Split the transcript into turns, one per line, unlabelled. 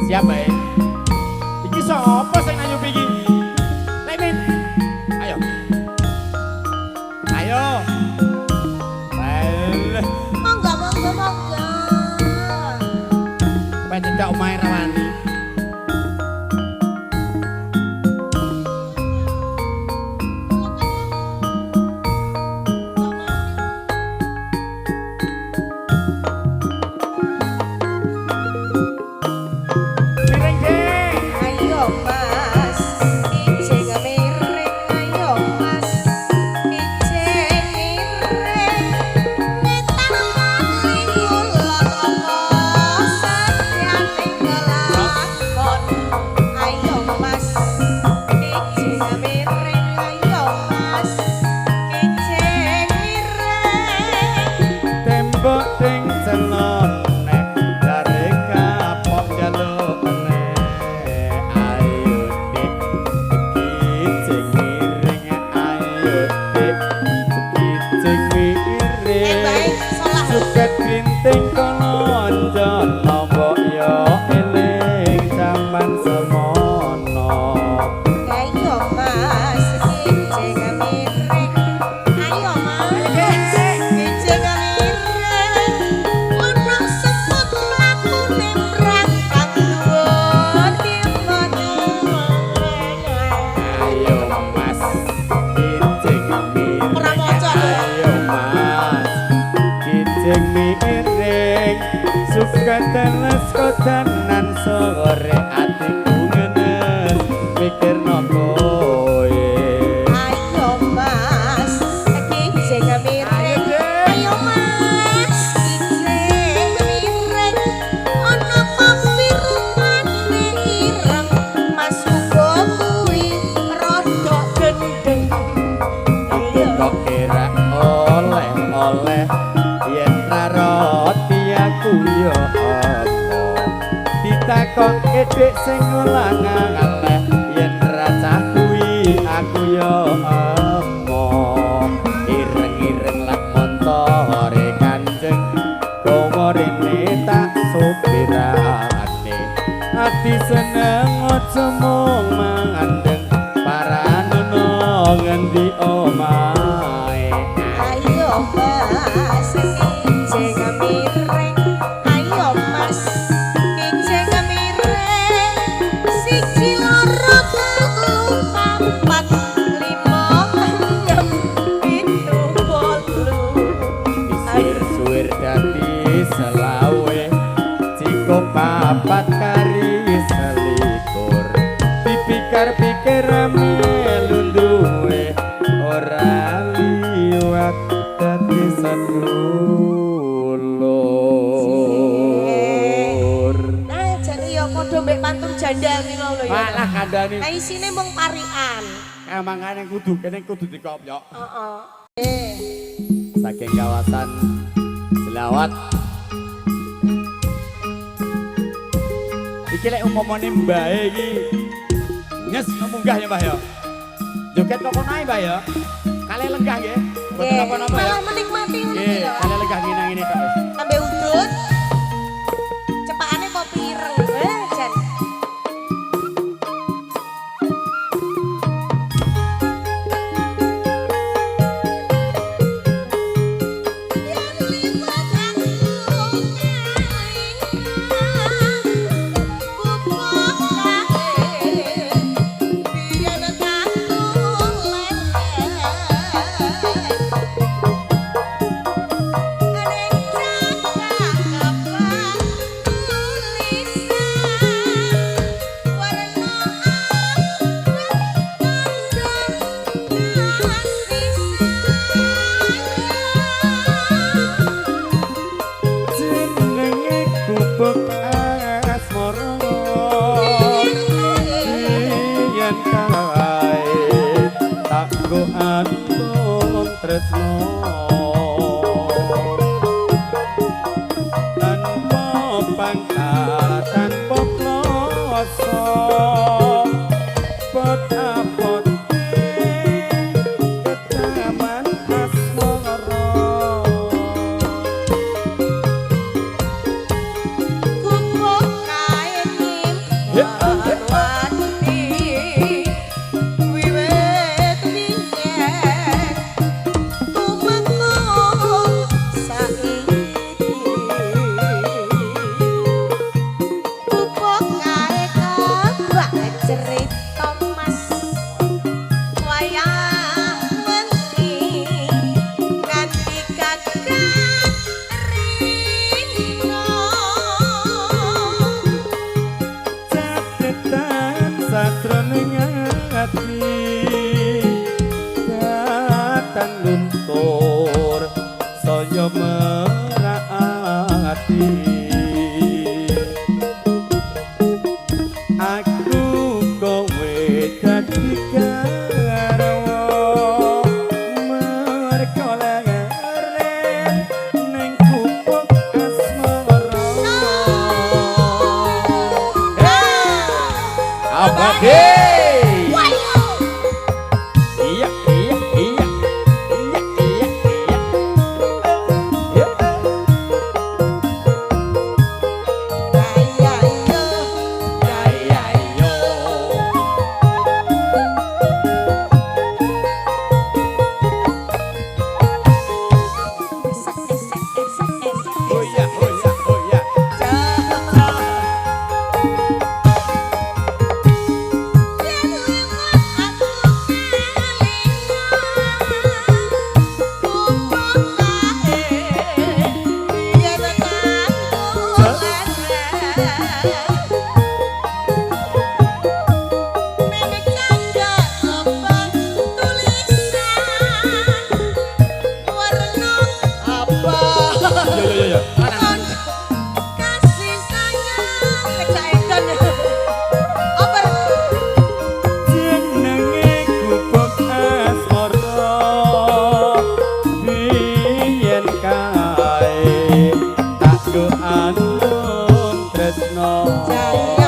Siap bae. Iki sapa sing nayupi iki? Lemin. Ayo. Ayo. Well,
Monggo, monggo, monggo.
Pe cedhak omahe Rawani. Miring, Dik.
Ayo Mas, kijing miring, ayo Mas, kijing miring. Ngetan paling kulon apa satyane kelakon. Ayo Mas, kijing miring, ayo Mas, kijing miring.
Tembok sing celone jare kapok njaluk meneh. Ayo Dik, kijing miring, ayo Dik, kijing miring.
Baik, salah.
Suket krinting kolonjono mbok yo eling jaman semono.
Ayo Mas, kijing miring. Ayo Mas, kijing miring. Ono semut mlakune mrangkang dhuwur dimana.
Ayo Mas, kijing miring.
Ora maca lho.
Ayo Mas, kijing miring. Suket teles kodanan sore atiku ngenes mikirno kowe.
Ayo Mas, kijing miring. Ayo Mas, kijing miring. Ono kopi rupane ireng. Mas uga kuwi rada gendeng.
Iku kok kira oleh-oleh yen ra roti aku yo apa ditakoke dik sing lanang yen ra cah kuwi aku yo emoh. Ireng-ireng lak montore Kanjeng kowe rene tak sopirane ati seneng aja mung mangandeng paranono ngendi omahe.
Ayo Mas, kijing miring. Ayo Mas, kijing miring. Siji loro telu papat lima enem pitu wolu.
Disuwir-suwir dadi 25, ciko papat kari 21, dipikir-pikir melu duwe ora liwat dadi sedulur.
Nah, jane ya padha mbek pantun janda kuwi mau lho ya.
Malah kandhani.
Nah, isine mung parikan.
Mangkane kudu kene kudu dikopyok.
Heeh.
Saking kawasan Jelawat. Iki lek umpamane mbahe iki nges munggah ya, Mbah ya. Joget kok kono ae, Mbah ya. Kalih lenggah nggih. Mboten napa-napa ya.
Malah menikmati ngono
Nggih,
ki lho.
kalih lenggah ngene ngene tok wis.
Sampai udut. Cepakane kopi ireng. Jan. Yen liwat aku kelingan gubuk kae biyen aku leren ning cakak kapan tulisan warna abang kasih sayang.
Jenenge gubuk asmara yen kae tak nggo antung tresno tanpa pangkal tanpa kloso pot apote ketaman asmara.
Gubuk kae nyimpen
tur saya merak ati. Aku kowe dadi garwa merko leren ning gubuk asmara. Abade.
Wayo.
Iya. Iya.
Iya iya.
Iya iya.
Esek esek esek esek.
Oh iya, oh iya, oh iya.
Yen liwat aku kelingan gubuk kae yen kanggo leren ning cagak lembang tulisan warna apa.
Yo yo yo yo.
Kon kasih sayang kecak edan oper.
Jenenge gubuk asmara biyen kae tak go andung tresno.
Jaya.